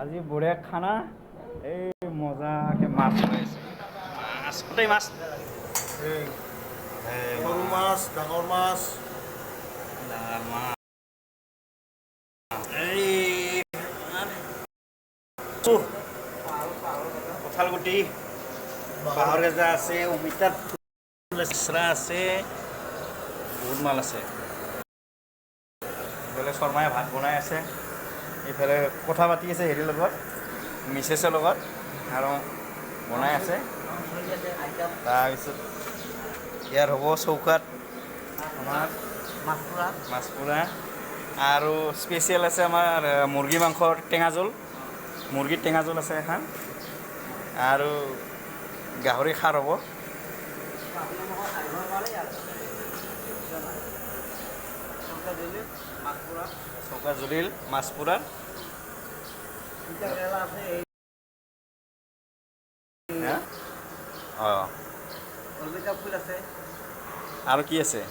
আজি বঢ়িয়া খানা। এই মজাকে মাছ বনাইছে, মাছ, গোটেই মাছ। এই সৰু মাছ, ডাঙৰ মাছ। ডাঙৰ মাছ। এই কঁঠাল গুটি, বাঁহৰ গাজা আছে, অমিতাৰ লেচৰা আছে, বহুত মাল আছে। ইফালে শৰ্মাই ভাত বনাই আছে, ইফালে কথা পাতি আছে হেৰিৰ লগত, মিছেছৰ লগত, আৰু বনাই আছে। তাৰপিছত ইয়াৰ হ'ব চৌকাত আমাৰ মাছ পোৰা আৰু স্পেচিয়েল আছে আমাৰ মুৰ্গী মাংসৰ টেঙা জোল। মুৰ্গীৰ টেঙা জোল আছে এখন আৰু গাহৰি খাৰ হ'ব। চৌকা জ্বলিল মাছ পোৰাৰ। অঁ, আৰু কি আছে?